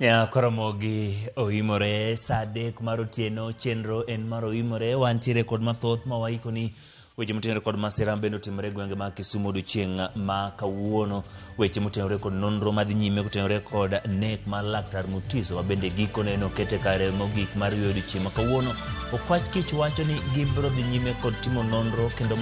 Ya, koromogi oimore saa 3 mar otieno, chenro en mar oimore. Wantiere kod mathoth ma waikoni weche motenore kod masira bende otimore e gwenge mag Kisumu odiochieng' ma kawuono. Weche motenore kod nonro madhi nyime kotenore kod nek mar Laktar Mutiso ma bende gikone nokete kare mogik mar yweyo odiochieng' ma kawuono. Okwach Kich wacho ni gibiro dhi nyime kod timo nonro kendo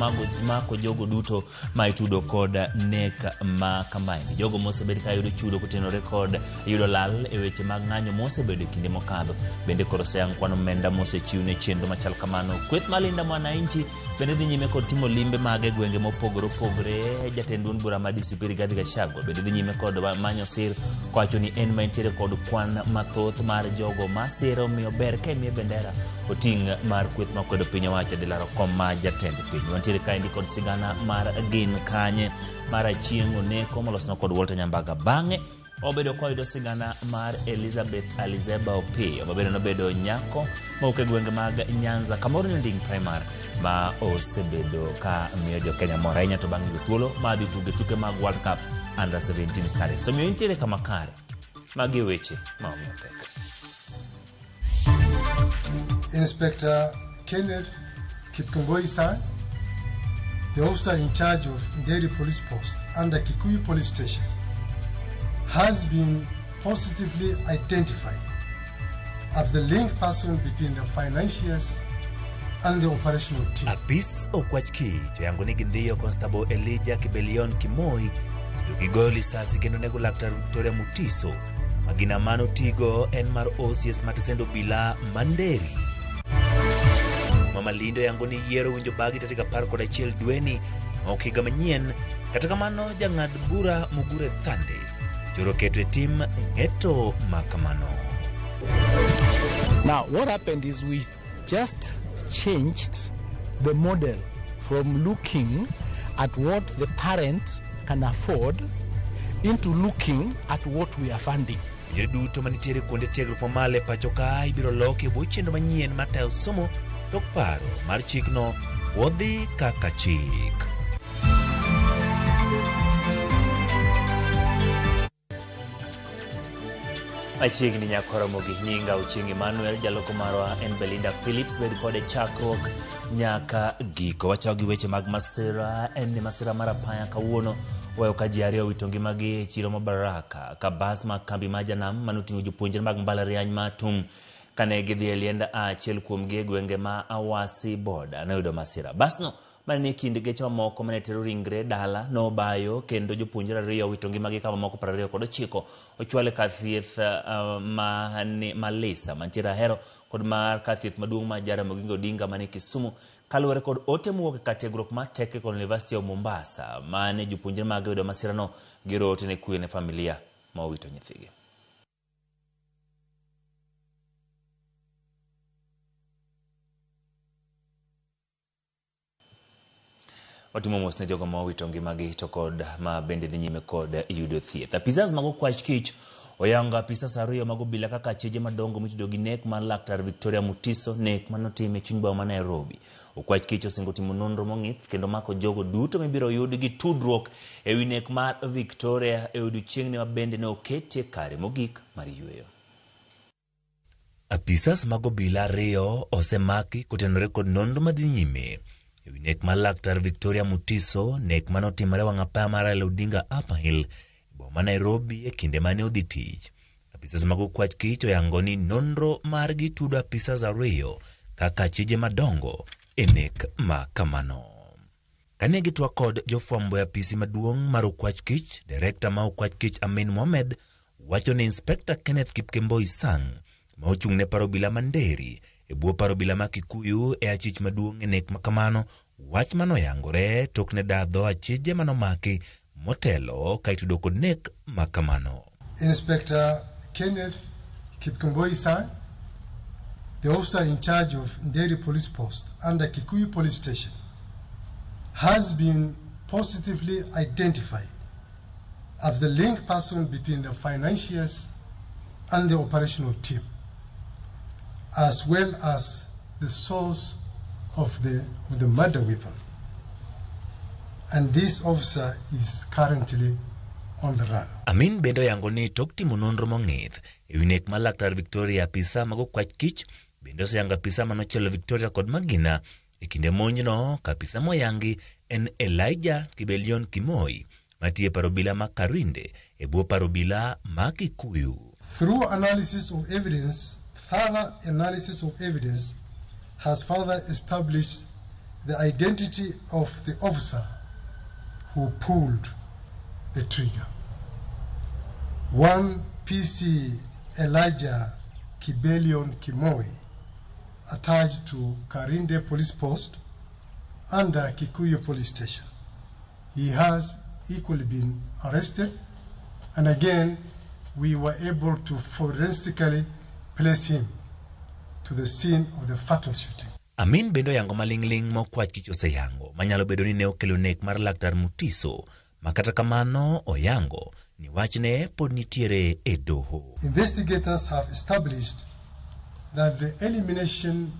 mako jogo duto ma itudo kod nek ma kamaendi. Jogo mosebed ka yudo chudo kotenore kod yudo lal e weche mag ng'anyo mosebedo e kinde mokadho. Bende koro oseyang kwan omenda mosechiw ne chenro machal kamano. Kweth mar Linda Mwananchi bende dhi nyime kod timo limbe mage e gwenge mopogore opogore. Jatend duond bura ma DCP Rigathi Gachagua bende dhi nyime kod manyo sir kowacho ni en ma entiere kod kwan mathoth mar jogo ma siro omiyo ber ka imiye bendera oting' mar kweth makwedo piny owacho dhi laro kom ma jatend piny. Wantiere kaendi kod sigana mar gin kanye mar Achieng' Oneko molosno kod Walter Nyambaga. Bang'e obedo koyudo sigana mar Elizabeth Alizeba Opiyo ma bende nobedo nyako mawuok e gwenge mag Nyanza kamoro ni Onding' Primary ma osebedo ka miyo jo Kenya mor ahinya to bang' yudo thuolo mar dhi tugo e tuke mag World Cup Under 17 Starlets. Omiyo intiere kama kare. Magi e weche ma omiyo pek. Inspector Kenneth Kipkemboi Sang, the officer in charge of Nderi Police Post under Kikuyu Police Station, has been positively identified as the link person between the financiers and the operational team. Apis Okwach Kich oyango ni gindhiyo Constable Elijah Kibelion Kimoi to gigoyo lisasi kendo nego Laktar Victoria Mutiso. Magina mano tigo en mar OCS Matisendo Obila Manderi. Mama Lindo yango ni yiero winjo bagi tarik 11 dweni ok higa manyien. Kata kamano jang'ad bura Mugure Thande choro keto e tim ng'eto ma kamano. Now, what happened is we just changed the model from looking at what the parent can afford into looking at what we are funding. Puonjre duto manitiere kuonde tiegruok mamalo e pacho ka ibiro loki e bwo chenro manyien mar tayo somo tok paro mar chikno wuodhi kaka chik. Machiegni nyakoromo gi nyinga Ochieng' Emmanuel, jaloko marwa en Belinda Phillips, bed kode chakruok nyaka giko. Wachako gi weche mag masira, en ni masira mar apaya kawuono weyo ka ji ariyo owito ngimagi e chiro ma Baraka, ka bas ma kambi ma Janam manoting'o jopuonjre mag mbalariany ma Tum kane gidhi e liend achiel kuomgi e gwenge ma Awasi boda noyudo masira. Basno mane nie kind geche mamoko mane tero ringre dala nobayo kendo jopuonjre ariyo owito ngimagi ka mamoko 29 ochwal e kar thieth ma Lisa mantiere Ahero kod mar kar thieth maduong' ma Jaramogi Oginga Odinga mane Kisumu kaluwore kod ote mowuok e kar tiegruok mar Technical University of Mombasa mane jopuonjre mage oyudo masirano giro ote ne kwe ne familia ma owito nyithigi. Watimo mos ne jogo ma owito ngimagi to kod ma bende dhi nyime kod yudo thieth. Apisas mag Okwach Kich oyango apisas ariyo mag obila kaka acheje madongo mitudo gi nek mar Laktar Victoria Mutiso, nek manotim e chuny boma ma Nairobi. Okwach Kich osingo timo nonro mong'ith kendo mako jogo duto mibiro yud gi tudruok e wi nek mar Victoria e odiochieng'ne ma bende ne oketie kare mogik mar yueyo. Apisas mag obila ariyo osemaki kotenore kod nonro madhi nyime ewi nek mar Laktar Victoria Mutiso, nek mane otimore wang' apaya mar Raila Odinga Upper Hill e boma ma Nairobi e kinde mane odhi tich. Apisas mag Okwach Kich oyango ni nonro margi tudo apisas ariyo kaka achije madongo e nek ma kamano. Kane gitwak kod jofwambo e apisi maduong' mar Okwach Kich, direkta ma Okwach Kich Amin Mohamed wacho ni Inspekta Kenneth Kipkemboi Sang ma ochung' ne par obila ma Nderi e bwo par obila ma Kikuyu e achich maduong' e nek ma kamano, wach manoyangore tok ne dadho achije manomaki motelo ka itudo kod nek ma kamano. Inspector Kenneth Kipkemboi Sang, the officer in charge of Nderi Police Post under Kikuyu Police Station, has been positively identified as the link person between the financiers and the operational team, as well as the source of the murder weapon. And this officer is currently on the run. Amin bende oyango ni tok timo nonro mong'ith ewi nek mar Laktar Victoria, apisa mag okwach kich bende oseyango apisa manochielo Victoria kod magina e kinde monjno, ka apisa moyangi en Elijah Kibelion Kimoi matiyo e par obila ma Karinde e bwo par obila ma Kikuyu. Through analysis of evidence, thorough analysis of evidence has further established the identity of the officer who pulled the trigger. One PC Elijah Kibelion Kimoi, attached to Karinde Police Post under Kikuyu Police Station. He has equally been arrested, and again, we were able to forensically place him to the scene of the fatal shooting. Amin bende oyango maling'ling' ma okwach kich oseyango manyalo bedo ni ne okelo nek mar Laktar Mutiso, ma kata kamano oyango ni wachne pod nitiere e doho. Investigators have established that the elimination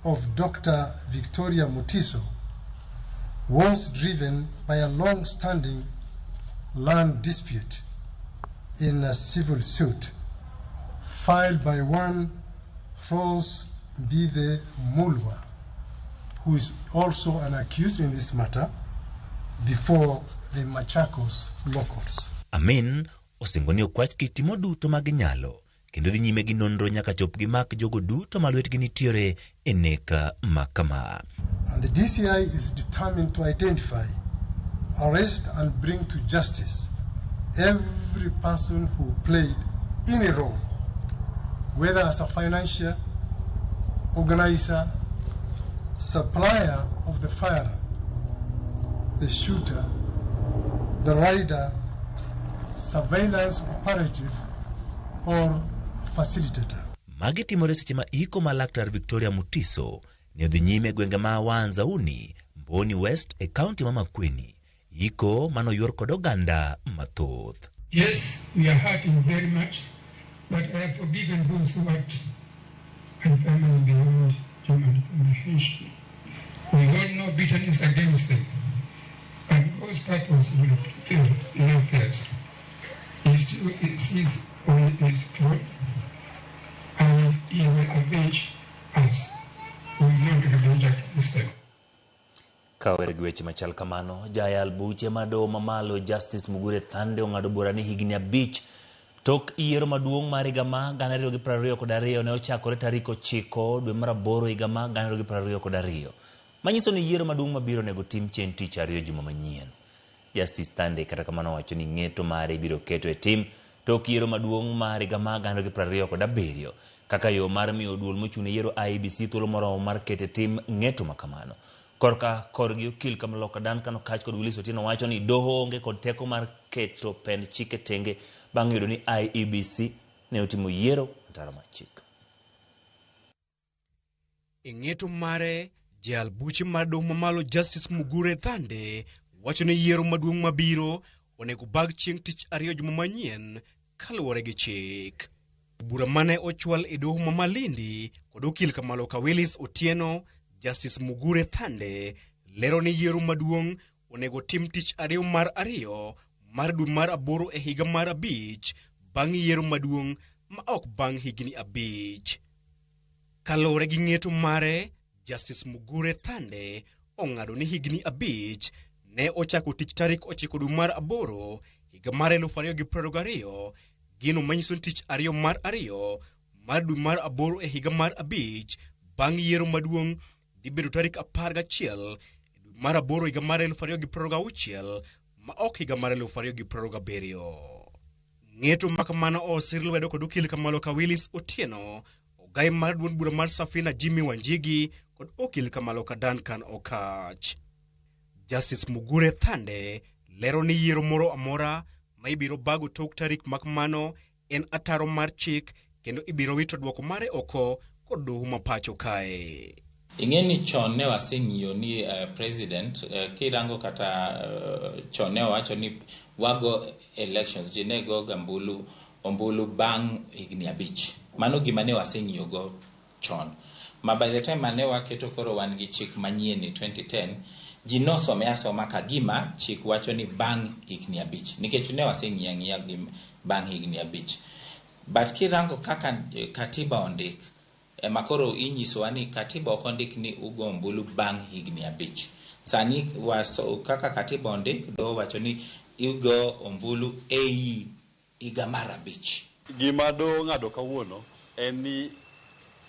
of Dr. Victoria Mutiso was driven by a long-standing land dispute in a civil suit filed by one Rose Mbithe Mulwa, who is also an accused in this matter, before the Machakos locals. Amin osingo ni okwach kich timo duto ma ginyalo kendo dhi nyime gi nonro nyaka chop gimak jogo duto ma lwetgi nitiere e nek ma kama. And the DCI is determined to identify, arrest and bring to justice every person who played any role, whether as a financier, organizer, supplier of the firearm, the shooter, the rider, surveillance operative, or facilitator. Magi timore seche ma iko ma Laktar Victoria Mutiso ne odhi nyime e gwenge ma Wanzauni, Mboni West e kaunti ma Makueni. Iko manoyuor kod oganda mathoth. Yes, we are hurting very much, but I have forgiven those who act unfairly beyond human comprehension. We hold no bitterness against them, and God's purpose will prevail, not theirs. He still sits on his throne, and he will avenge us. We will not revenge against them. Kawer gi weche machal kamano, jayal buche ma doho mamalo Justice Mugure Thande ong'ado bura ni higni 5 tok yiero maduong' mar higa ma 2022 ne ochakore tarik 9 dwe mar 8 higa ma 2022. Manyiso ni yiero maduong' mabiro onego tim chieng' tich ariyo juma manyien. Justice Thande kata kamano owacho ni ng'eto mare ibiro keto e tim tok yiero maduong' mar higa ma 2027 kaka yo mar miyo duol mochung' ne yiero IEBC thuolo moromo mar keto e tim ng'eto ma kamano. Korka korgi okil Kamaloka Duncan Okatch kod Willis Otieno wacho ni doho onge kod teko mar keto pend chike tenge bang' yudo ni IEBC ne otimo yiero ataro mar chik. E ng'eto mare, jayal buche mar doho mamalo Justice Mugure Thande wacho ni yiero maduong' mabiro onego bag chieng' tich ariyo juma manyien kaluwore gi chik. Bura mane ochwal e doho ma Malindi kod okil Kamaloka Willis Otieno, Justice Mugure Thande lero ni yiero maduong' onego tim tich ariyo mar ariyo mar dwe mar 8 e higa mar 5 bang' yiero maduong' ma ok bang' higni 5. Kaluwore gi ng'eto mare, Justice Mugure Thande ong'ado ni higni 5 ne ochako tich tarik 9 dwe mar 8 higa mar 2022, gino manyiso ni tich ariyo mar ariyo mar dwe mar 8 e higa mar 5 bang' yiero maduong' dhi bedo tarik 11 dwe mar 8 higa mar 2026 ma ok higa mar 2027. Ng'eto ma kamano osir lwedo kod okil Kamaloka Willis Otieno, ogai mar duond bura mar Safina Jimmy Wanjigi kod okil Kamaloka Duncan Okatch. Justice Mugure Thande lero ni yiero moro amora ma ibiro bago tok tarik ma kamano en ataro mar chik kendo ibiro wito dwoko mare oko kod doho ma pacho kae. Ing'e ni chon ne waseng'iyo ni president kirango kata chon ne owacho ni wago elections, ji ne go ga ombulu bang' higni 5. Mano gima ne waseng'iyo go chon. Ma by the time mane waketo koro wan gi chik manyien ni 2010, Ji nosome asoma ka gima chik wacho ni bang' higni 5, nikech ne waseng'iyo ang'iya gi bang' higni 5. But kirango kaka katiba ondik, ema koro inyisowa ni katiba ok ondik ni ugo ombulu bang' higni 5. Sani waso, kaka katiba ondik, doho wacho ni igo ombulu ei higa mar 5. Gima doho ng'ado kawuono en ni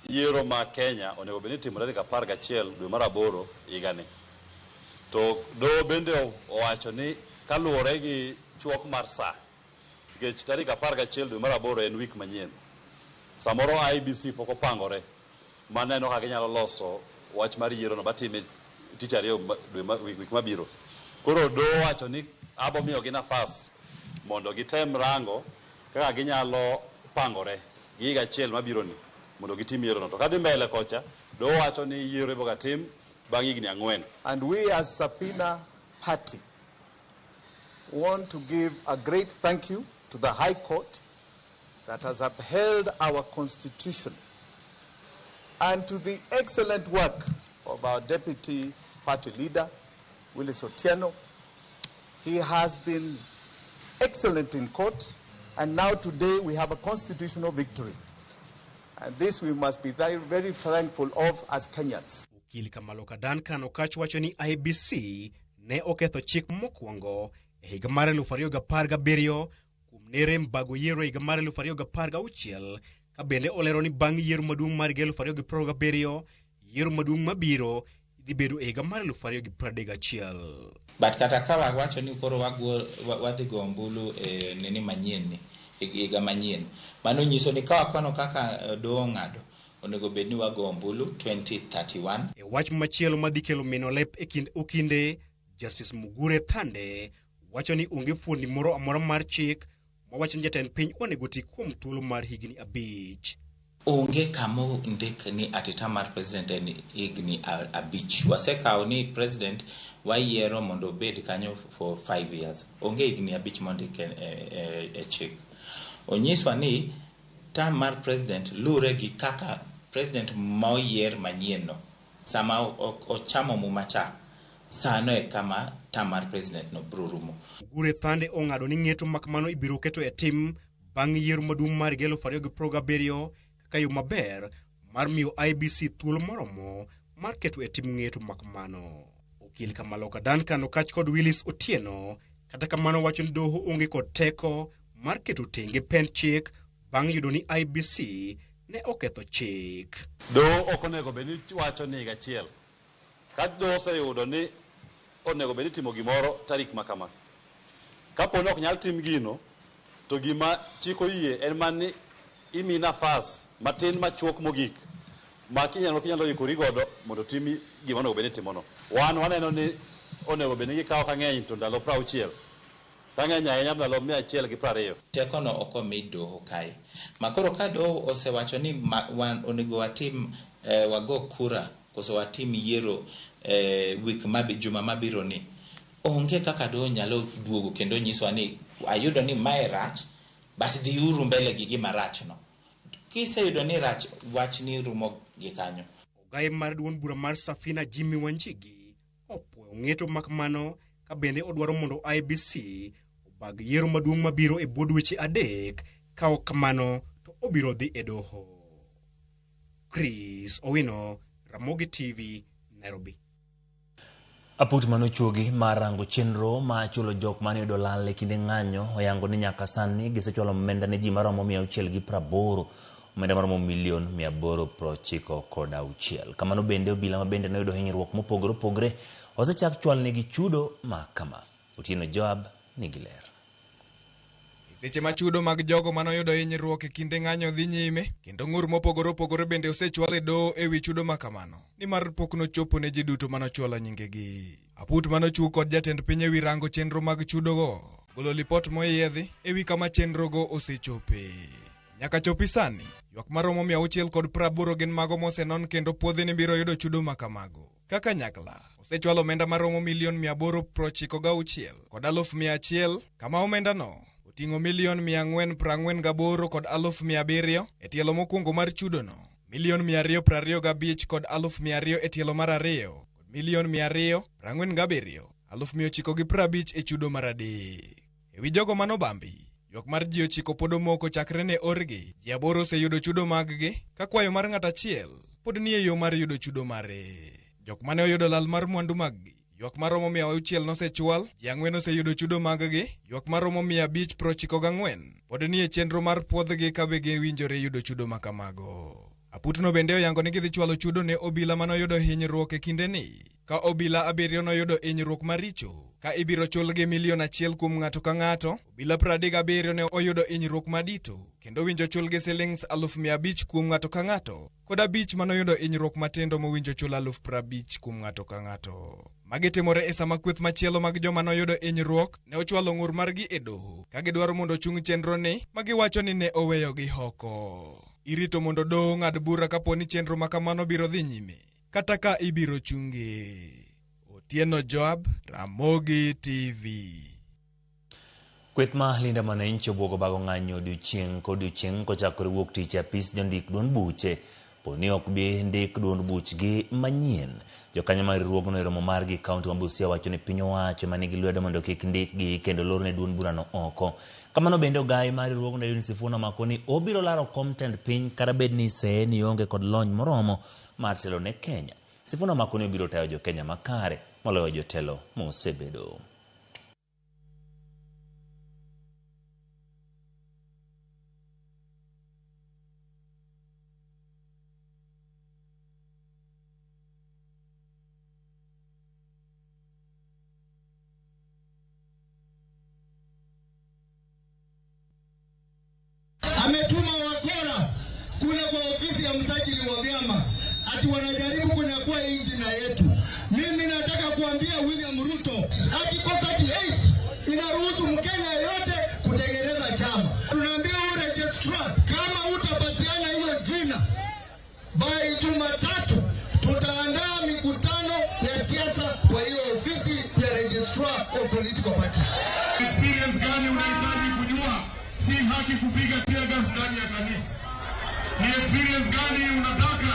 yiero ma Kenya onego bed ni timore tarik 11 dwe mar 8 higani. To doho bende owacho ni kaluwore gi chuok mar sa, nikech tarik 11 dwe mar 8 en wik manyien, samoro IEBC pok opangore maneno kaka ginyalo loso wach mar yiero no batime tich ariyo wik mabiro. Koro doho owacho ni abo miyogi nafas mondo gitem rango kaka ginyalo pangore gi higa achiel mabiro ni mondo gitim yiero no. To kadhi mbele kocha, doho wacho ni yiero iboga tim bang' higni 4. And we as Safina Party want to give a great thank you to the High Court that has upheld our constitution and to the excellent work of our deputy party leader, Willis Otieno. He has been excellent in court, and now today we have a constitutional victory. And this we must be very thankful of as Kenyans. Okil Kamaloka Duncan Okach wacho ni IEBC ne oketho chik mokwongo e higa mar 2017 kuom nere mbago yiero e higa mar 2016, ka bende olero ni bang' yiero maduong' mar 2027, yiero maduong' mabiro dhi bedo e higa mar 2031. But kata ka wawacho ni koro wadhi go ombulu e nini manyien ni, higa manyien, mano nyiso ni ka wakwano kaka doho ng'ado, onego bed ni wago ombulu 2031. E wach machielo madhi kelo mino lep e kind okinde, Justice Mugure Thande wacho ni onge fuondi moro amora mar chik mawacho ni jatend piny onego ti kuom thuolo mar higni 5. Onge kama ondik ni ati term mar president en higni 5. Wasekawo ni president wayiero mondo obed kanyo for 5 years. Onge higni 5 mondik e chik. Onyiswa ni term mar president lure gi kaka president moyier manyien no. Sama ochamo muma cha, sano e kama term mar president no biro rumo. Mugure Thande ong'ado ni ng'eto mak mano ibiro keto e tim bang' yiero maduong' mar 2027 kaka yo maber mar miyo IEBC thuolo moromo mar keto e tim ng'eto mak mano. Okil Kamaloka Duncan Okach kod Willis Otieno kata kamano wacho ni doho onge kod teko mar keto tenge pend chik bang' yudo ni IEBC ne oketho chik. Doho ok onego bed ni wacho ni higa achiel. Ka doho oseyudo ni onego bed ni itimo gimoro tarik ma kama, kapo ni ok nyal tim gino, to gima chik oyie en mana ni imi nafas matin machuok mogik ma kinyalo ikori godo mondo timi gima onego bed ni itimono. Wan waneno ni onego bed ni gikawo ka ng'eny to ndalo 60, ka ng'eny ahinya ndalo 120. Tekono ok omi doho kae. Ma koro ka doho osewacho ni wan onego watim, wago kura koso watim yiero wik juma mabiro ni, onge kaka doho nyalo duogo kendo nyiswa ni ayudo ni mae rach, but dhiuru mbele gi gima rach no. Kiseyudo ni rach, wach ni rumo gi kanyo. Ogaye mar duond bura mar Safina Jimmy Wanjigi opuoyo ng'eto mak mano ka bende odwaro mondo IEBC obag yiero maduong' mabiro e bwo dweche 3, ka ok kamano to obiro dhi e doho. Chris Owino, Ramogi TV, Nairobi. Aput manochuogi mar rango chenro ma chulo jok mane oyudo lal e kinde ng'anyo oyango ni nyaka sani gisechwalo omenda ne ji maromo 680, omenda maromo milion 896. Kamano bende obila ma bende noyudo hinyruok mopogore opogore osechak chwalnegi chudo ma kama. Otieno Joab nigi ler. Seche ma chudo mag jogo manoyudo hinyruok e kinde ng'anyo dhi nyime, kendo ng'ur mopogore opogore bende osechwal e doho ewi chudo ma kamano, nimar pok nochopo ne ji duto manochwalo nyingegi. Aput manochung' kod jatend piny ewi rango chenro mag chudogo, golo lipot moyiedhi ewi kama chenrogo osechope. Nyaka chopi sani, ywak maromo 680 gin mago mosenon kendo puodhi ni biro yudo chudo ma kamago. Kaka nyakla, osechwalo omenda maromo milion 896 kod 100,000, kama omendano oting'o milion 448 kod 700,000 e tielo mokwongo mar chudono, milion 225 kod 200,000 e tielo mar ariyo, kod milion 247,950 e chudo mar adek. Ewi jogo manobambi, ywak mar ji 9 pod omoko chakre ne orgi. Ji 8 oseyudo chudo mag-gi, ka kwayo mar ng'at achiel pod nie yo mar yudo chudo mare. Jok mane oyudo lal mar mwandu mag-gi, ywak maromo 600 nosechwal, ji 4 oseyudo chudo mag-gi, ywak maromo 594 pod nie chenro mar puodhgi ka be giwinjore yudo chudo makamago. Aputno bende oyango ni gidhi chwalo chudo ne obila manoyudo hinyruok e kindeni, ka obila 7 noyudo hinyruok maricho, ka ibiro chulgi milion 1 kuom ng'ato ka ng'ato. Obila 37 ne oyudo hinyruok madito, kendo winjo chulgi silings 500,000 kuom ng'ato ka ng'ato, kod 5 manoyudo hinyruok matindo mowinjo chul 50,000 kuom ng'ato ka ng'ato. Magi timore e sama kweth machielo mag joma noyudo hinyruok ne ochwalo ng'ur margi e doho, ka gidwaro mondo ochung chenro ni ma giwacho ni ne oweyogi oko. Irito mondo doho ong'ad bura kapo ni chenro ma kamano biro dhi nyime, kata ka ibiro chunge. Otieno Joab, Ramogi TV. Kweth ma Linda Mwananchi obwogo bago ng'anyo odiochieng' kodiochieng' kochakore wuok tich e apis jondik duond buche po ni ok bi ndik duond buchgi manyien. Jokanyo mar riwruogno e romo margi e kaunti ma Busia wacho ni piny owacho ema nigi lwedo mondo kik ndikgi kendo lorne duond burano oko. Kamano bende ogayi mar riwruogno Edwin Sifuna omako ni obiro laro kom tend piny kata bed ni iseye ni onge kod lony moromo mar telo ne Kenya. Sifuna omako ni obiro tayo jo Kenya makare moloyo jotelo mosebedo. Ametuma wakora kule kwa ofisi ya msajili wa vyama ati wanajaribu kunyakua hii jina yetu. Mimi nataka kuambia William Ruto, Article 38 inaruhusu Mkenya yeyote kutengeneza chama. Tunaambia huyu registrar, kama utapatiana hiyo jina by Jumatatu, tutaandaa mikutano ya siasa kwa hiyo ofisi ya registrar of political parties. Experience gani unahitaji kujua? Si haki kupiga tear gas ndani ya kanisa. Ni experience gani unataka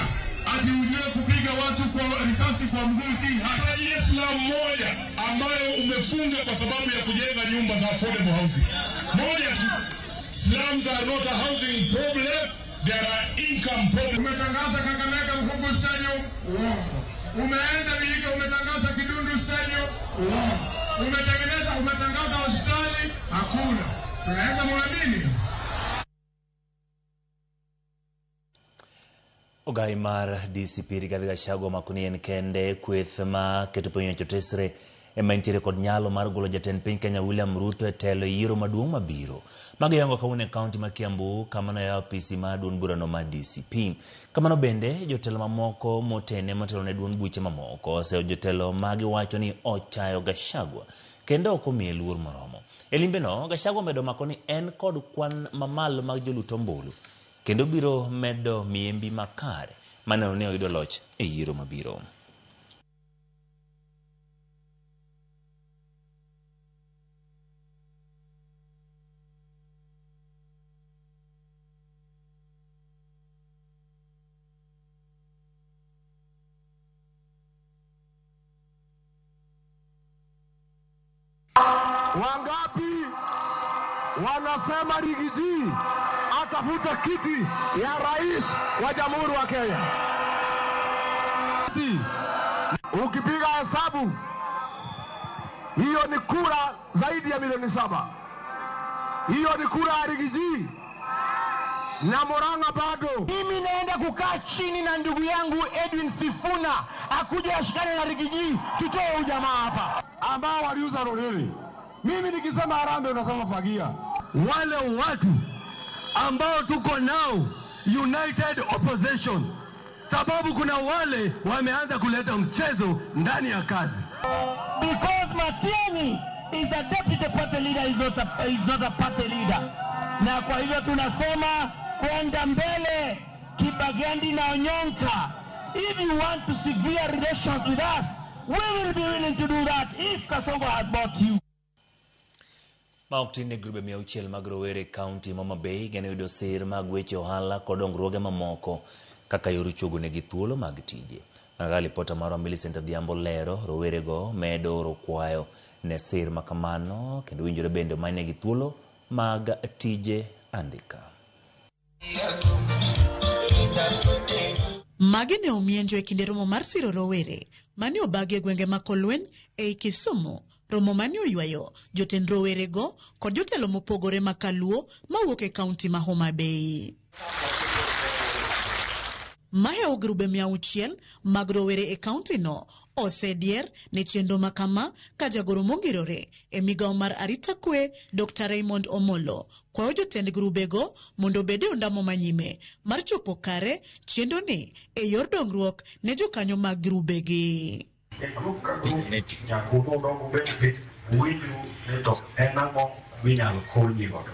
ati ujue kupiga watu kwa risasi kwa mguu? Si haki. Islam moja ambayo umefunga kwa sababu ya kujenga nyumba za affordable housing. Moja tu. Slums are not a housing problem, they are income problem. Umetangaza Kakamega Mkungu Stadium, uongo. Umeenda Vihiga umetangaza Kidundu Stadium, uongo. Umetengeneza, umetangaza hospitali, hakuna. Tunaweza muamini? Ogai mar DCP Rigathi Gachagua omako ni en kende kweth ma keto piny owacho tesre ema nitiere kod nyalo mar golo jatend piny Kenya William Ruto e telo e yiero maduong' mabiro. Mago yango kawuono e kaunti ma Kiambu kama noyawo apisi mar duond burano mar DCP. Kamano bende jotelo mamoko motene motelo ne duond buche mamoko oseyo jotelo magiwacho ni ochayo Gachagua kendo ok omiye luor moromo. E limbeno, Gachagua omedo mako ni en kod kwan mamalo mag jolut ombulu kendo biro medo miembi makare maneno ni oyudo loch e yiero mabiro. Wangapi wanasema Rigiji atafuta kiti ya rais wa Jamhuri wa Kenya? Ukipiga hesabu hiyo ni kura zaidi ya milioni 7. Hiyo ni kura ya Rigiji na Murang'a bado. Mimi naenda kukaa chini na ndugu yangu Edwin Sifuna akuje ashikane na Rigiji, tutoe huyu jamaa hapa ambao waliuza Rorere. Mimi nikisema harambee unasema fagia. Wale watu ambao tuko nao United Opposition, sababu kuna wale wameanza kuleta mchezo ndani ya kazi. Because Matiang'i is a deputy party leader, is not a party leader. Na kwa hivyo tunasema kwenda mbele, Kibagendi na Onyonka. If you want to sever relations with us, we will be willing to do that if Kasongo has bought you. Ma ok tin ne grube 600 mag rowere e kaunti ma Homa Bay geno yudo sir mag weche ohala kod dongruoge mamoko kaka yor chuogo negi thuolo mag tije. Mana kaka lipota marwa Millicent Adhiambo lero, rowerego medo oro kwayo ne sir ma kamano kendo winjore bende omanynegi thuolo mag tije andika. Magi ne omienjo e kinde romo mar siro rowere mane obagi e gwenge ma Kolweny ei Kisumu. Romo mane oywayo jotend rowerego kod jotelo mopogore ma Kaluo mawuok e kaunti ma Homa Bay. Mahewo grube 600 mag rowere e kaunti no osedier ne chenro ma kama ka jagoro mongirore e migawo mar arita kwe Dr. Raymond Omolo kwayo jotend grubego mondo obed e ondamo manyime mar chopo kare chenro ni e yor dongruok ne jokanyo mag grubegi. E grup ka grup nyaka udog ubed piny uwinjru ni to en ang'o minyalo konyi godo.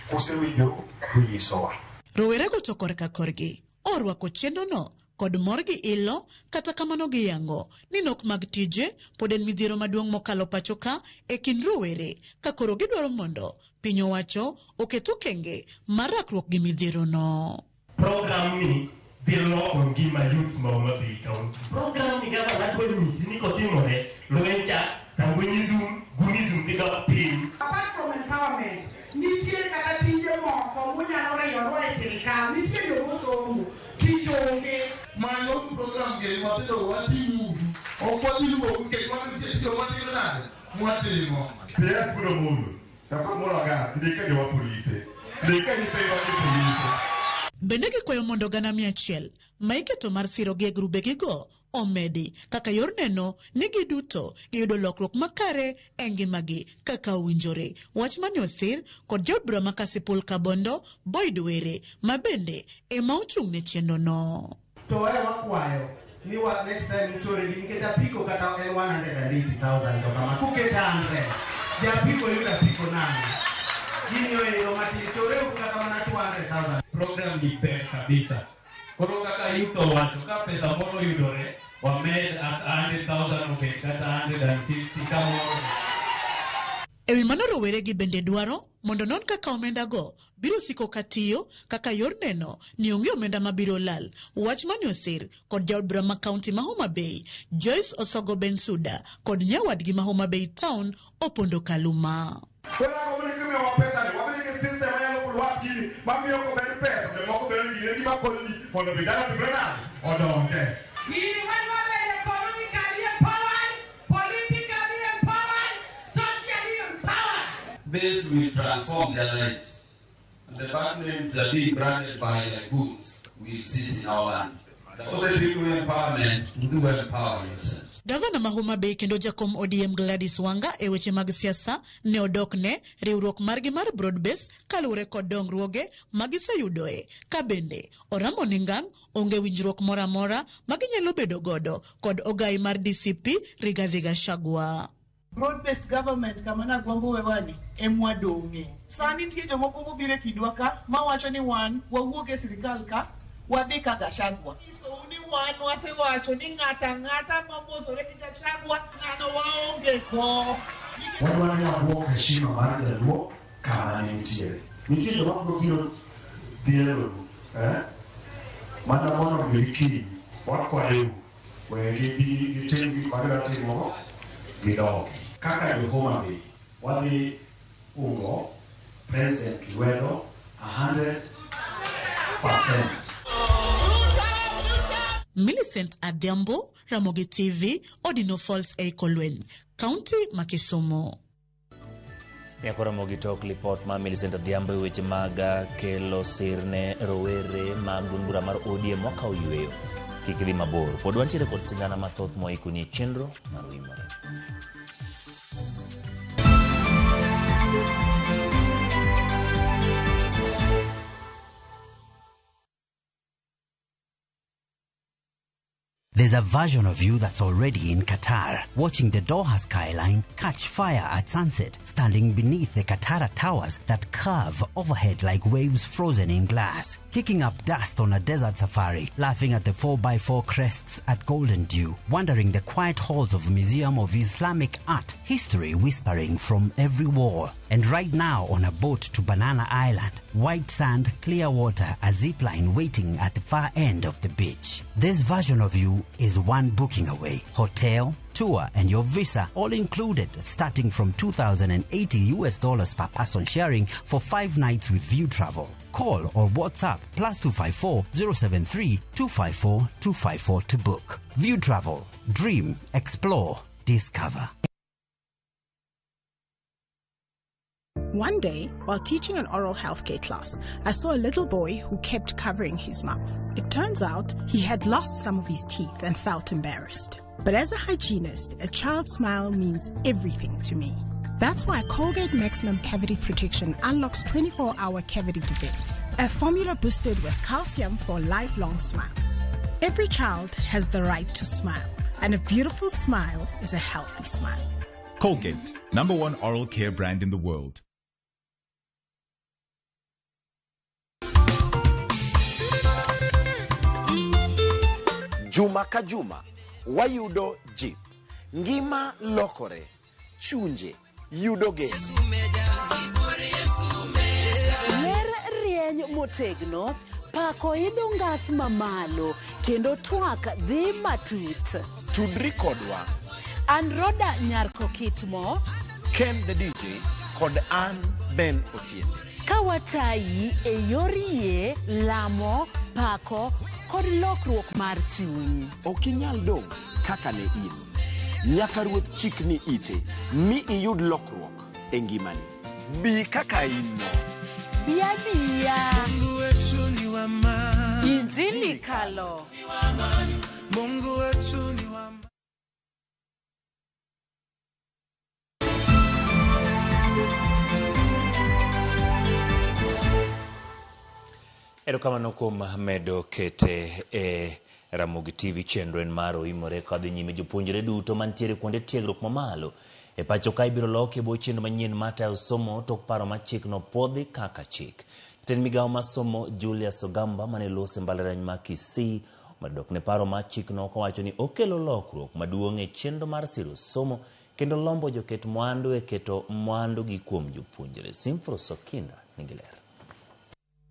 Kusewinjoru tunyisowa. Rowerego to korka korgi orwako chenrono kod mor gi ilo, kata kamano giyango ni nok mag tije pod en midhiero maduong' mokalo pacho ka e kind rowere ka koro gidwaro mondo piny owacho oket okenge mar rakruok gi midhierono. Program ni dhi loko ngima youth ma Homa Bay County. Program ni gavana adwa nyisi ni kotimore, lweny cha, sangwenyism, gunism dhi dok piny. Apart from empowerment, nitie kata tije moko munyalo riyorwa e sirikal, nitie jomosomo, tich onge. Manyo program gi matindo wating'uru, ok wadhi luwou nikech wan nitie tije watimo nade mwatimo. PS biro mulo, kaka moro ga, ndike jowa polise, ndike nyithiwa gi polise. Bende gikwayo mondo oganda 100 ma iketo mar sirogi e grubegigo omedi kaka yor neno ni giduto giyudo lokruok makare e ngimagi kaka owinjore. Wach mane osir kod jaod bura ma Kasipul Kabondo Boyd Were ma bende ema ochung' ne chenrono. To e wakwayo ni wa next time uchore gi nikech apiko kata en 180,000 to kama kuketo 100 japiko yudo apiko nang'o? Gini oidho matin chore uru kata mana 200,000. Program ni ber kabisa. Koro kaka youth owacho ka pesa moro yudore, wamed at 100,000 obed kata 150 kamoro. E wi mano roweregi bende dwaro mondo non kaka omendago biro siko katiyo kaka yor neno ni onge omenda mabiro lal. Wach mane osir kod jaod bura ma kaunti ma Homa Bay Joyce Osogo Bensuda kod nyawadgi ma Homa Bay Town Opondo Kaluma. Koro ang'o monego miyowa pesa ni? Wabed gi system manyalo follow up gini, mamiyo komed pesa, jomoko bedo ni gini en gima konyo ji mondo vijana otimre nade? Odonje. Gini wadwa bedo economically empowered, politically empowered, socially empowered. This will transform their lives. And the bad names that are being branded by the goons will cease in our land. The positive empowerment, do empower yourselves. Gavana ma Homa Bay kendo jakom ODM Gladys Wanga e weche mag siasa ne odok ne riwruok margi mar Broad Base kaluwore kod dongruoge ma giseyudoe ka bende oramo ni ngang' onge winjruok moro amora ma ginyalo bedo godo kod ogai mar DCP Rigathi Gachagua. Broad-based government kama nagwambo wewani emwadong'e. Sani nitie jomoko mobiro e kindwa ka mawacho ni wan wawuok e sirikal ka wadhi ka Gachagua. Nyisou ni wan wasewacho ni ng'ata ang'ata mamosore gi Gachagua ng'ano waonge go. Wadwaro ni waduok heshima mar jaluo kama ne nitiere. Nitie joma biro biro dhiero mana mondo obed kiny wakwayou we gibi gitim gik ma gidwa timo gidogi. Kaka jo Homa Bay wadhi ungo President lwedo 100%. Millicent Adhiambo, Ramogi TV, Odino Falls ei Kolweny, Kaunti ma Kisumu. Nyako Ramogi tok lipot ma Millicent Adhiambo e weche mag kelo sir ne rowere mag duond bura mar ODM wakawo yweyo. Kik idhi mabor. Pod wantiere kod sigana mathoth moikoni e chenro mar Oimore. There's a version of you that's already in Qatar, watching the Doha skyline catch fire at sunset, standing beneath the Katara towers that curve overhead like waves frozen in glass, kicking up dust on a desert safari, laughing at the 4x4 crests at Golden Dew, wandering the quiet halls of Museum of Islamic Art, history whispering from every wall. And right now on a boat to Banana Island, white sand, clear water, a zip line waiting at the far end of the beach. This version of you is one booking away. Hotel, tour, and your visa all included, starting from $2,080 US dollars per person sharing for 5 nights with View Travel. Call or WhatsApp +254 073 254 254 to book. View Travel. Dream, explore, discover. One day, while teaching an oral healthcare class, I saw a little boy who kept covering his mouth. It turns out he had lost some of his teeth and felt embarrassed. But as a hygienist, a child's smile means everything to me. That's why Colgate Maximum Cavity Protection unlocks 24-hour cavity defense, a formula boosted with calcium for lifelong smiles. Every child has the right to smile, and a beautiful smile is a healthy smile. Colgate, #1 oral care brand in the world. Juma ka juma wayudo jip, ngima lokore, chunje yudo geno. Ler rieny motegno, pako idho ngas mamalo, kendo twak dhi matut. Tudri kodwa. An Roda Nyarko Kitmo, Ken the DJ kod an Ben Otieno. Kawatayi e yor yie, lamo, pako kod lokruok mar chuny. Ok inyal dong' kaka ne in. Nyaka Ruoth chikni ite mi iyud lokruok e ngimani. Bi kaka in no. Bi abiya. Injili kalo. Mungu wetu ni wa Erokamano kuom medo kete e Ramogi TV chenro en mar oimore kadhi nyime jopuonjre duto mantiere kuonde tiegruok mamalo e pacho ka ibiro loki e bwo chenro manyien mar tayo somo tok paro ma chikno puodhi kaka chik. Jatend migawo mar somo Julius Ogamba mane lose mbalariany ma Kisii omedo ne paro ma chikno kowacho ni okelo lokruok maduong' e chenro mar siro somo kendo lombo joket mwandu e keto mwandu gi kuom jopuonjre. Simfros Okinda nigi ler.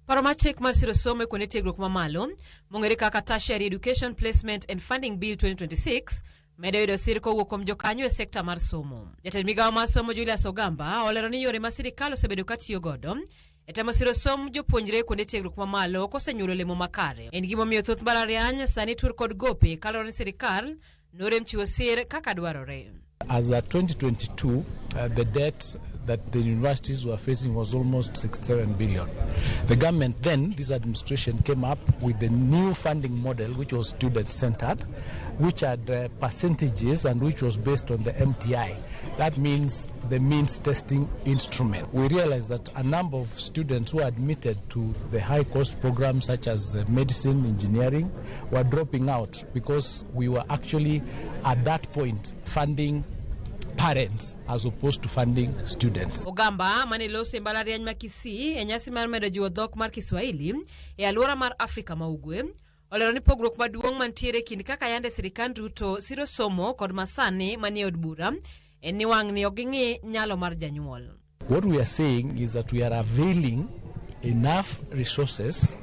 Paro mar chik mar siro somo e kuonde tiegruok mamalo mong'ere kaka Tertiary Education Placement and Funding Bill 2026 medo yudo sir kowuok kuom jokanyo e sekta mar somo. Jatend migawo mar somo Julius Ogamba olero ni yore ma sirikal osebedo ka tiyo godo e temo siro somb jopuonjre kuonde tiegruok mamalo kosenyuolo olemo makare. En gimomiyo thoth mbalariany sani tur kod gope kaluwore ni sirikal norem chiwo sir kaka dwarore. As at 2022, the debt that the universities were facing was almost 67 billion. The government then, this administration, came up with the new funding model, which was student-centered, which had percentages and which was based on the MTI. That means the means testing instrument. We realized that a number of students who are admitted to the high-cost programs such as medicine, engineering, were dropping out because we were actually, at that point, funding parents as opposed to funding students. Ogamba mane loso e mbalariany ma Kisii e nyasi mar medo jiwo dhok mar Kiswahili e alwora mar Afrika ma Ugwe olero ni pogruok maduong' mantiere e kind kaka yande sirikand Ruto siro somo kod masani manie od bura en ni wang'ni ok ging'i nyalo mar janyuol. What we are saying is that we are availing enough resources,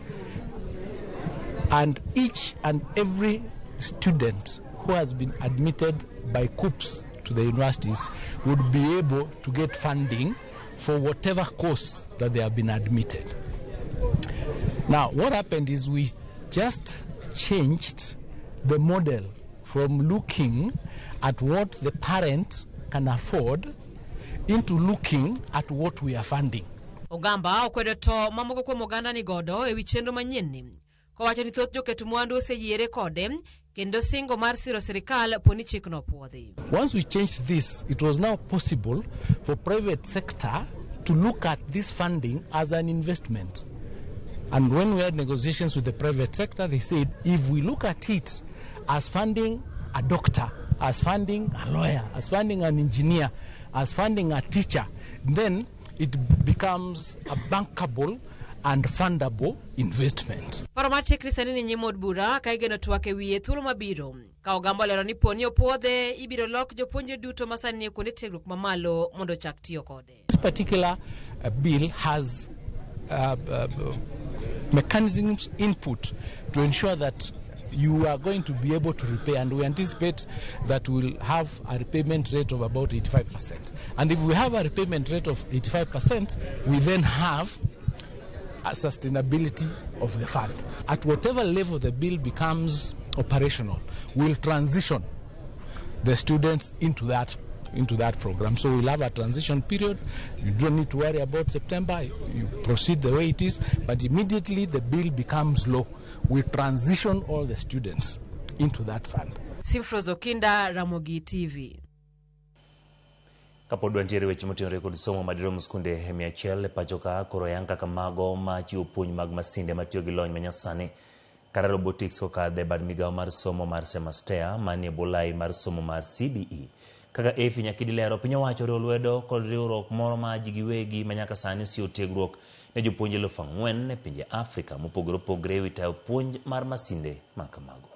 and each and every student who has been admitted by COOPs to the universities would be able to get funding for whatever course that they have been admitted. Now, what happened is we just changed the model from looking at what the parent can afford into looking at what we are funding. Ogamba okwedo to mamoko kuom oganda ni godo e wi chenro manyien ni kowacho ni thoth joket mwandu oseyiere kode kendo singo mar siro sirikal poni chikno puodhi. Once we changed this, it was now possible for private sector to look at this funding as an investment. And when we had negotiations with the private sector, they said, if we look at it as funding a doctor, as funding a lawyer, as funding an engineer, as funding a teacher, then it becomes a bankable and fundable investment. Paro mar chik ni sani ni nyim od bura ka igeno twak e wiye thuolo mabiro. Ka Ogamba olero ni poni opuodhe, ibiro lok jopuonjre duto ma sani nie kuonde tiegruok mamalo mondo ochak tiyo kode. This particular bill has mechanisms input to ensure that You are going to be able to repay, and we anticipate that we'll have a repayment rate of about 85%. And if we have a repayment rate of 85%, we then have a sustainability of the fund. At whatever level the bill becomes operational, we'll transition the students into that program. So we'll have a transition period. You don't need to worry about September. You proceed the way it is, but immediately the bill becomes law, we transition all the students into that fund. Simfrozo Okinda, Ramogi TV. Kapod wantiere weche motenore kod somo madirom skunde 100 pacho ka koro yang kaka mago ma chiwo puonj mag masinde matiyo gi lony manyasani kata robotics kokadho e bad migawo mar somo mar Semastea manie bwo lai mar somo mar CBE. Kaka Efi Nyakidi lero, piny owacho oriwo lwedo kod riwruok moro ma ji giwegi ma nyaka sani osiyo tiegruok ne jopuonj 4,000 e pinje Afrika mopogore opogore ewi tayo puonj mar masinde ma kamago.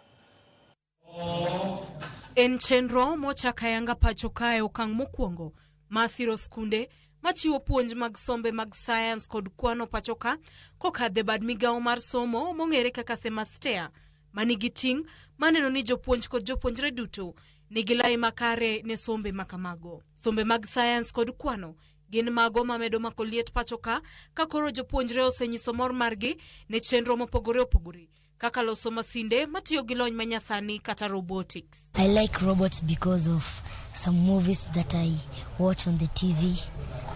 En chenro mochak ayanga pacho kae okang' mokwongo ma siro skunde machiwo puonj mag sombe mag sayans kod kwano pacho ka kokadho e bad migawo mar somo mong'ere kaka Semastea manigi ting' maneno ni jopuonj kod jopuonjre duto nigi lai makare ne sombe makamago. Sombe mag sayans kod kwano gin mago mamedo mako liet pacho ka koro jopuonjre osenyiso mor margi ne chenro mopogore opogore kaka loso masinde matiyo gi lony manyasani kata robotics. I like robots because of some movies that I watch on the TV,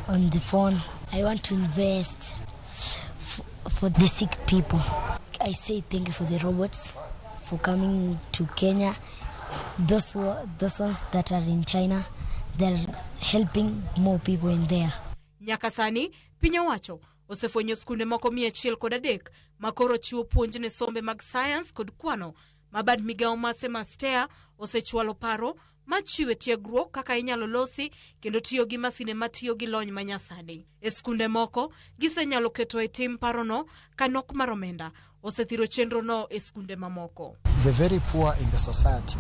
on the phone. I want to invest for the sick people. I say thank you for the robots for coming to Kenya. Those ones that are in China, they're helping more people in there. Nyaka sani, piny owacho osefwenyo skunde moko 103 makoro chiwo puonj ne sombe mag sayans kod kwano ma bad migawo mar Semastea osechwalo paro machiwe tiegruok kaka inyalo losi kendo tiyo gi masinde matiyo gi lony manyasani. E skunde moko gisenyalo keto e tim parono ka nok mar omenda osethiro chenrono e skunde mamoko. The very poor in the society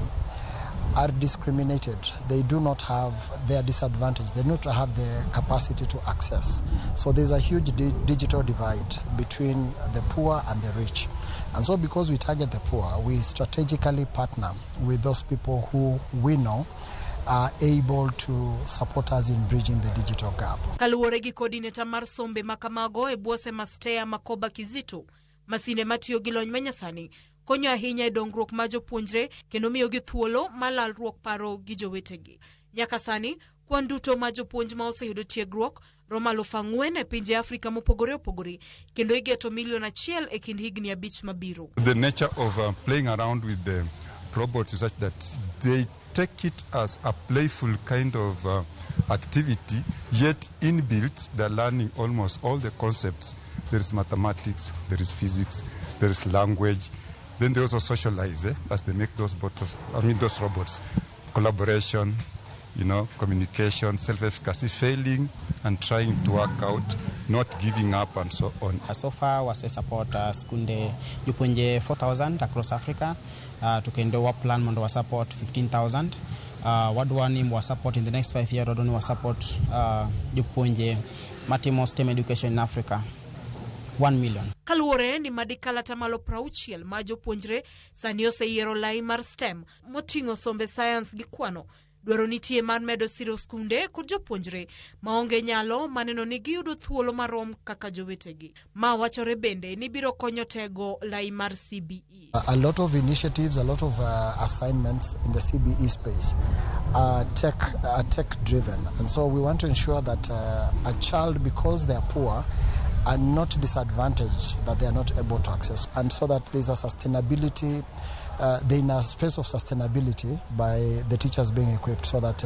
are discriminated. They do not have their disadvantage. They do not have the capacity to access. So there's a huge digital divide between the poor and the rich. And so because we target the poor, we strategically partner with those people who we know are able to support us in bridging the digital gap. Kaluwore gi coordinator mar sombe makamago e bwo Semastea Makoba Kizito, masinde matiyo gi lony manyasani konyo ahinya e dongruok mar jopuonjre kendo miyogi thuolo mar lalruok paro gi jowetegi. Nyaka sani, kwan duto mar jopuonj ma oseyudo tiegruok romo 4,000 e pinje Afrika mopogore opogore kendo igeto 1 million e kind higni 5 mabiro. The nature of playing around with the robots is such that they take it as a playful kind of activity, yet inbuilt they're learning almost all the concepts. There is mathematics, there is physics, there is language. Then they also socialize as they make those bottles, those robots. Collaboration, communication, self-efficacy, failing and trying to work out, not giving up and so on. So far, we support skunde jopuonje 4,000 across Africa. Tukendo wa plan mondo wa support 15,000. Wadwa ni wa support in the next 5 years, wadwa ni wa support jopuonje matimo STEM education in Africa. 1 million. Kaluwore ni madikala tamalo 60 ma jopuonjre sani oseyiero lai mar STEM moting'o sombe sayans gi kwano. Dwaro nitie mar medo siro skunde kod jopuonjre maonge nyalo maneno ni giyudo thuolo marom kaka jowetegi. Ma wachore bende ni biro konyo tego lai mar CBE. A lot of initiatives, a lot of assignments in the CBE space are tech driven, and so we want to ensure that a child, because they are poor, are not disadvantaged, that they are not able to access, and so that there's a sustainability, they're in a space of sustainability by the teachers being equipped, so that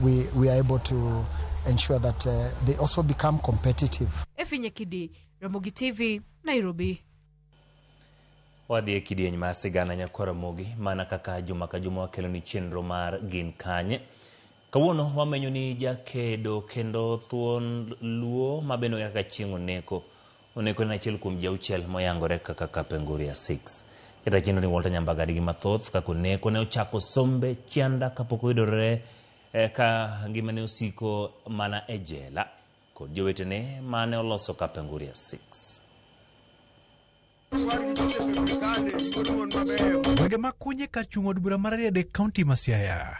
we are able to ensure that they also become competitive. Efinye Kidi, Ramogi TV, Nairobi. Wadhi e kidieny mar sigana nyakwar Ramogi, mana kaka juma ka juma wakelo ni chenro mar Gin Kanye. Kawuono wamenyo ni jakedo kendo thuon luo mabende kaka Chieng' Oneko. Oneko en achiel kuom ji 6 moyangore kaka Kapenguria 6. Jata chenro ni Walter Nyambaga nigi mathoth kaka Oneko ne ochako sombe chianda kapok oyudore ka ngimane osiko mana e jela kod jowetene mane oloso Kapenguria 6. Gwenge ma kunye kar chung' od bura mar Rarieda e kaunti ma Siaya.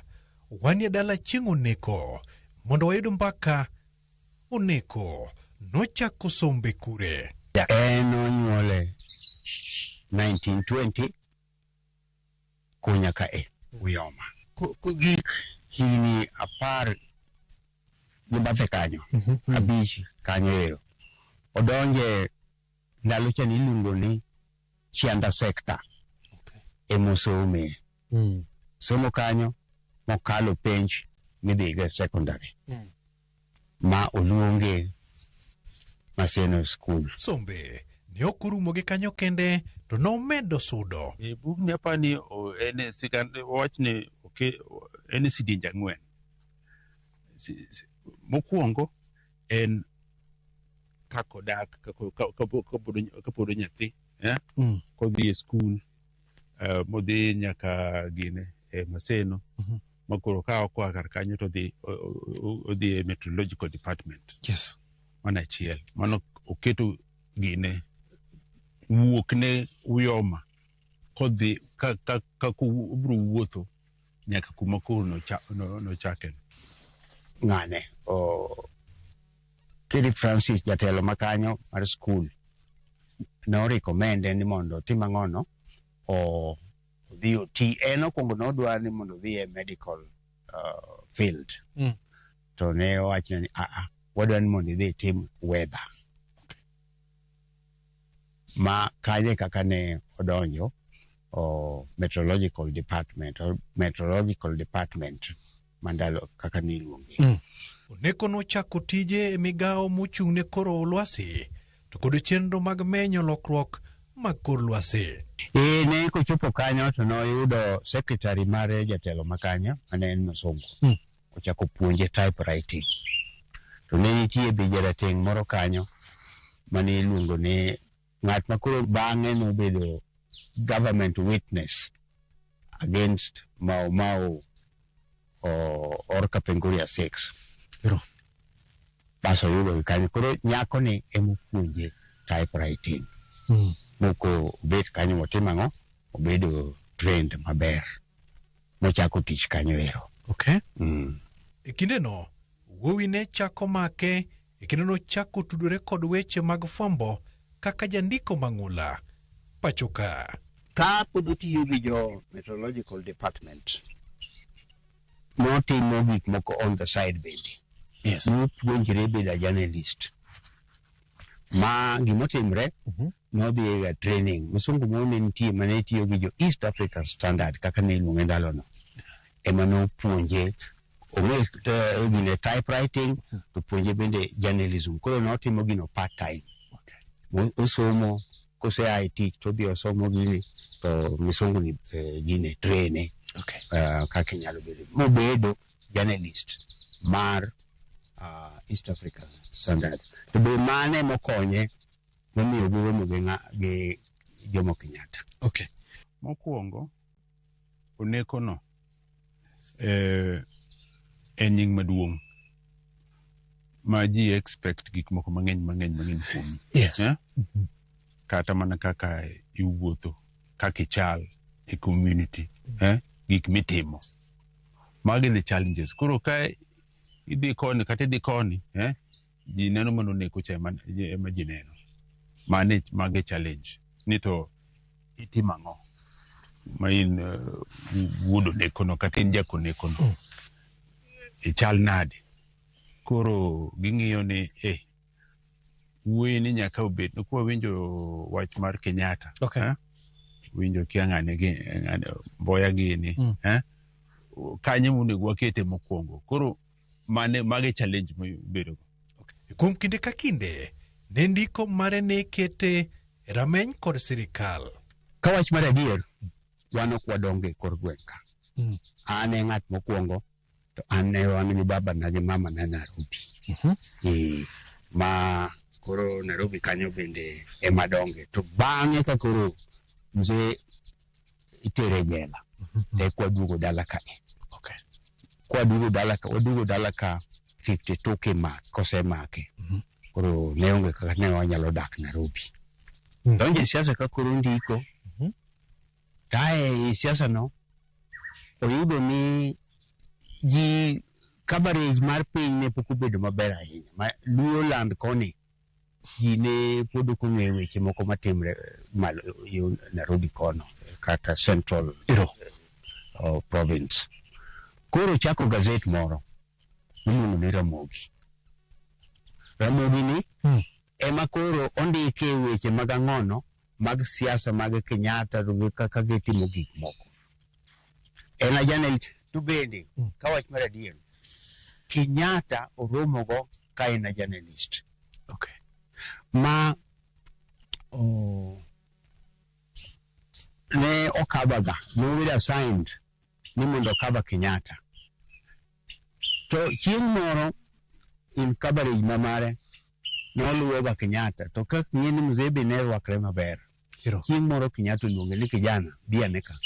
Wanie dala chieng' Oneko mondo wayud mbaka. Oneko nochako sombe kure? En onyuole 1920 Kunya ka e Uyoma. Kogik higni 10 gi bathe kanyo, 5 kanyo ero. Odonje ndalo cha niluongo ni Chianda Sector. Emosome. Somo kanyo mokalo penj midhigo e secondary. Ma oluonge Maseno School. Sombe ne ok orumo gi kanyo kende to nomedo sudo. E bugni apani en e sigand wach ni en e sidienje 4. Mokwongo en kaka odak kapod nyathi, kodhi e skul, modhi nyaka gine e Maseno, makoro ka okoa kar kanyo to odhi e meteorological department. Mano achiel. Mano oketo gine wuok ne Uyoma kodhi ka obiro wuotho nyaka kuma koro nochake. Ng'ane o Kiri Francis jatelo makanyo mar skul no recommend ni mondo otim ang'ono odhi oti. En okwongo nodwaro ni mondo odhi e medical field. To ne owachne ni wadwa ni mondo idhi itim weather. Ma kanye kaka ne odonjo o meteorological department or meteorological department mandalo kaka niluonge. Oneko nochako tije e migawo mochung' ne kor lwasi to kod chenro mag menyo lokruok mag kor lwasi. Ne kochopo kanyo to noyudo secretary mare jatelo makanyo mane en msungu. Ochako puonje typewriting. To ne nitie be jarateng' moro kanyo mane iluongo ni ng'at ma koro bang'e nobedo government witness against Mau Mau or Kapenguria 6. Bas oyudo gi kanyo. Koro nyako ni emopuonje typewriting. Moko obet kanyo motimo ang'o? Obedo trained maber. Mochako tich kanyo ero. E kindeno, wuowi ne chako make e kendo nochako tudore kod weche mag fwambo kaka jandiko mang'ula pacho ka. Ka pod otiyo gi jo meteorological department, notimo gik moko on the side bende. Nopuonjre bedo a journalist. Ma gimotimre, nodhi e training. Msungu moro ne nitie mane tiyo gi jo East African Standard kaka ne iluonge ndalono. Ema nopuonje ong'e gine typewriting to puonje bende journalism. Koro notimo gino part time. Osomo kosea e tich to odhi osomo gini to misungu ni gine traine. Kaka inyalo bedo. Mobedo journalist mar East African Standard. To be mane mokonye momiyo giromo gi Jomo Kenyatta. Mokwongo Oneko no en nying maduong' ma ji expect gik moko mang'eny mang'eny mang'eny kuomi. Kata mana kaka iwuotho, kaka ichal e community, gik mitimo. Magi the challenges. Koro ka idhi koni kata idhi koni, ji neno mana Oneko cha ema ji neno. Mane mage challenge. Ni to itimo ang'o? Ma in wuod Oneko no kata in jak Oneko no. Ichal nade? Koro ging'iyo ni wuoyi ni nyaka obed. Kwa winjo wach mar Kenyatta. Winjo kia ng'ane gi ng'ane Mboya gini, Kanye monego wakete mokwongo. Koro mane mage challenge mibedo go. Kuom kinde ka kinde, ne ndiko mare ne kete e rameny kod sirikal. Ka wach mar adier, wan ok wadongo e kor gweng' ka. An e ng'at mokwongo, to an ne wan gi babana gi mamana Nairobi. Ma koro Nairobi kanyo bende ema donge. To bang'e ka koro mzee itere jela, to eka waduogo dala kae. Kwaduogo dala ka, waduogo dala ka 52 kosemake. Koro ne onge kaka ne wanyalo dak Nairobi. Donjo e siasa ka koro ndiko. Kae e siasa no oyudo ni ji coverage mar piny ne pok obedo maber ahinya. Ma Luo land koni ji ne pod ok ong'eyo weche moko matimre malo yo Nairobi kono kata Central Province. Koro ochako gazet moro miluongo ni Ramogi. Ramogi ni ema koro ondike weche mag ang'ono mag siasa mag Kenyatta to gi kaka gitimo gik moko. En a journalist to bende ka wach mar adier Kenyatta oromogo ka en a journalist. Ma ne okabaga nobedo assigned ni mondo okaba Kenyatta. To chieng' moro in coverage ma mare noluwoga Kenyatta to kaka ing'e ni mzee be ne rwakre maber. Chieng' moro Kenyatta oluonge ni kijana bi ane ka.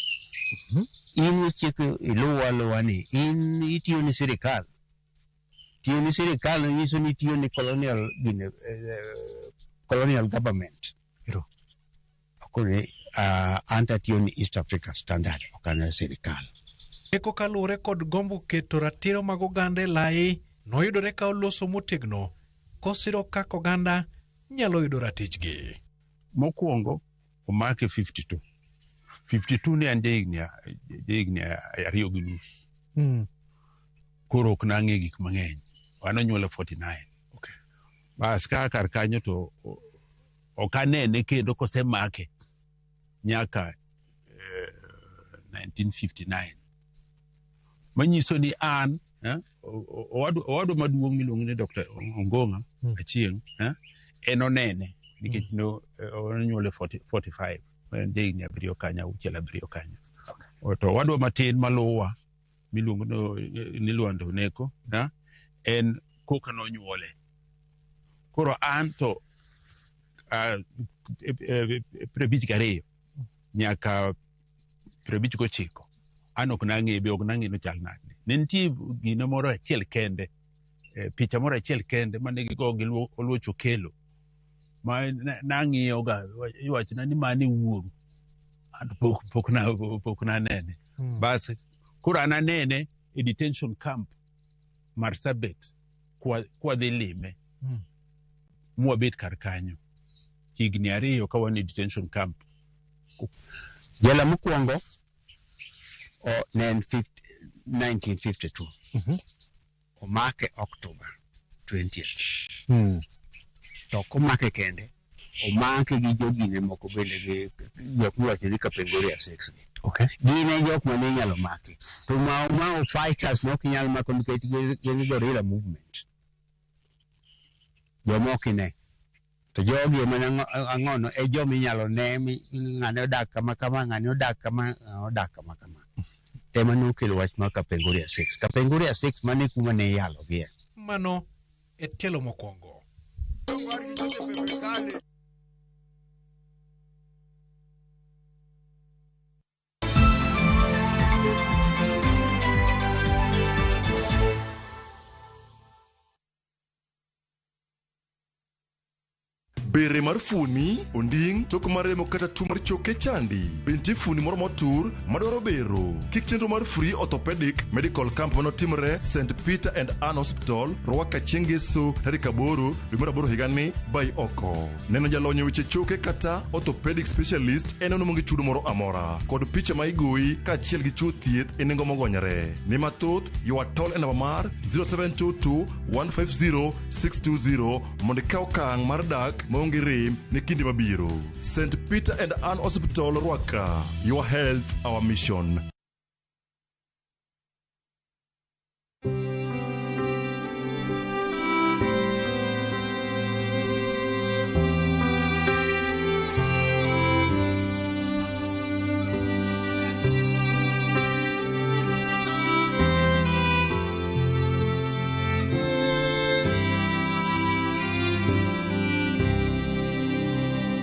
In isiko iluwa aluwa ni in itiyo ni sirikal. Tiyo ni sirikal nyiso ni itiyo ni colonial gine, colonial government. Koro an to atiyo ni East Africa Standard ok an e sirikal. Eko kaluwore kod gombo keto ratiro mag oganda e lai, noyudore ka oloso motegno kosiro kaka oganda nyalo yudo ratichgi. Mokwongo omake 52. 52 ne an jahigni 2.5. Koro ok nang'e gik mang'eny. An onyuola 49. Bas ka kar kanyo to ok anene kendo kosemake nyaka 1959. Manyiso ni an owadwa maduong' miluongo ni Dr. Ongonga Achieng' en onene nikech nonyuole 45 en jahigni 7 kanyo 6 7 kanyo. To owadwa matin maluwa miluongo ni Lwando Oneko en koka nonyuole. Koro an to 52 nyaka 59 an ok nang'e be ok nang'e nochal nade. Ne nitie gino moro achiel kende, picha moro achiel kende mane gigo gi Oluoch Okelo ma nang'iyoga iwachona ni mane wuoru an pok nanene. Bas koro an anene e detention camp Marsabit kwa dhi lime mwabet kar kanyo higni 2 ka wan e detention camp. Jela mokwongo ne en 1952. Omake October 20th. To ok omake kende, omake gi jogine moko bende gi jok miwacho ni Kapenguria 6 gi. Gin e jok mane inyalo maki. To Mau Mau fighters ne ok inyal mako nikech gin gorilla movement. Joma ok ine. To jogi ema ang'ono e joma inyalo ne ng'ane odak kama kama, ng'ane odak kama, ng'ane odak kama kama. Ema nokelo wach mar Kapenguria 6. Kapenguria 6 mane kuma ne iyalogie. Mano e tielo mokwongo. Bere mar fuoni, onding', tok maremo kata tuo mar choke chandi. Be nitie fuoni moro motur madwaro bero? Kik chenro mar free orthopedic medical camp manotimre St. Peter and Ann Hospital, Rwaka chieng' Ngeso tarik 8 dwe mar 8 higani bai oko. Neno jalony e weche choke kata orthopedic specialist en ono maonge chudo moro amora kod picha ma igoyi kaachiel gi chiwo thieth e nengo mogonyore. Ni mathoth ywa tol e namba mar 0722 150 620 mondo ikaw okang' mar dak maonge rem ne kinde mabiro. St. Peter and Ann Hospital Rwaka. Your health, our mission.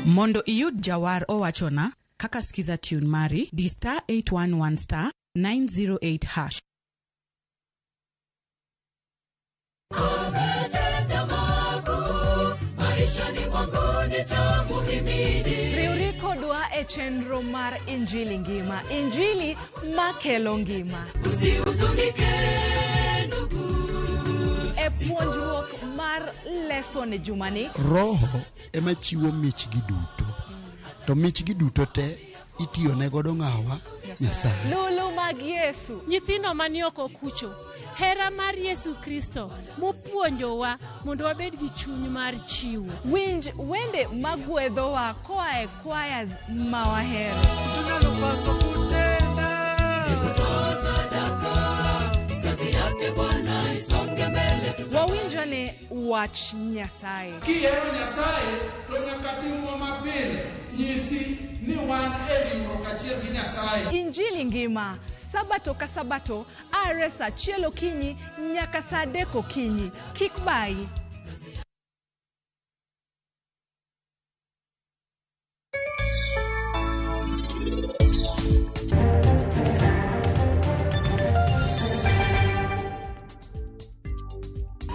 Mondo iyud jawar owachona kaka skiza tune mari di star 811 star 908 hash. Ametenda makuu, maishani mwangu nitamuhimidi. e chenro mar Injili Ngima. Injili makelo ngima. Usihuzunike ndugu. E puonjruok mar lesson jumani, Roho ema chiwo michgi duto. To michgi duto te itiyo ne godo ng'awa? Nyasaye. Lulu mag Yesu. Nyithindo mani oko kucho, hera mar Yesu Kristo mopuonjowa mondo wabed gi chuny mar chiwo. Winj wende magwedhowa koa e choirs ma wahero. Tunalopaswa kutenda ni kutoa sadaka, kazi yake Bwana isonge mbele. Wawinjane wach Nyasaye. Kihero Nyasaye to nyaka timwa mapile nyisi ni wan e riwruok achiel gi Nyasaye. Injili Ngima, Sabato ka Sabato, are saa achiel okinyi nyaka saa adek okinyi. Kik bayi.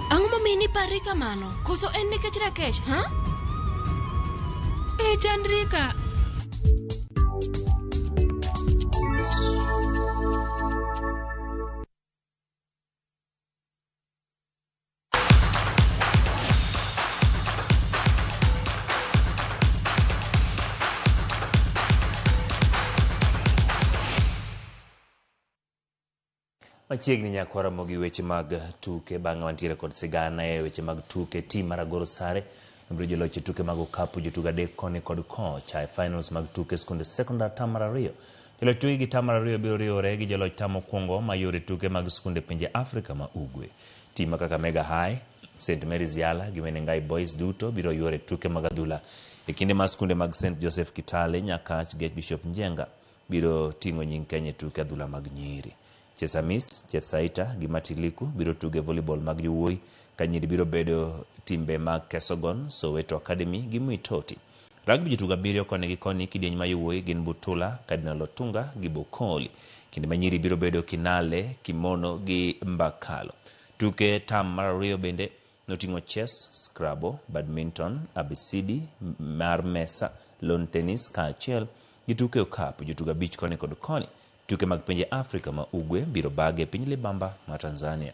Ang'o momiyo nipari kamano? Koso en nikech Rakesh, ha? E Chandrika. Machiegni nyaka waromo gi weche mag tuke bang'e wantiere kod sigana e weche mag tuke tim mar Agoro Sare nobiro joloch e tuke mag okapu jotugo adek koni kod kocha e finals mag tuke skunde sekondar tam mar ariyo. Joloch tuke gi tam mar ariyo biro riwore gi joloch tam mokwongo ma yore tuke mag skunde pinje Afrika ma Ugwe. Tim ma Kakamega High, St Mary's Yala gi Menengai Boys duto biro yuore tuke mag adhula e kinde ma skunde mag St Joseph Kitale, Nyakach gi Archbishop Njenga biro ting'o nying Kenya e tuke adhula mag nyiri. Chesamis, Chepsaita gi Matiliku biro tugo e volleyball mag yowuoyi ka nyiri biro bedo timbe mag Kesogon, Soweto Academy gi Mwitoti. Rugby jotugo abiriyo koni gi koni kidieny ma yowuoyi gin Butula, Cardinal Otunga gi Bokoli. Kinde ma nyiri biro bedo Kinale, Kimono gi Mbakalo. Tuke tam mar ariyo bende noting'o chess, scrabble, badminton, abcd mar mesa, lawn tennis kaachiel gi tuke okapu jotugo abich koni kod koni. Tuke mag pinje Afrika ma Ugwe biro bage e piny libamba ma Tanzania.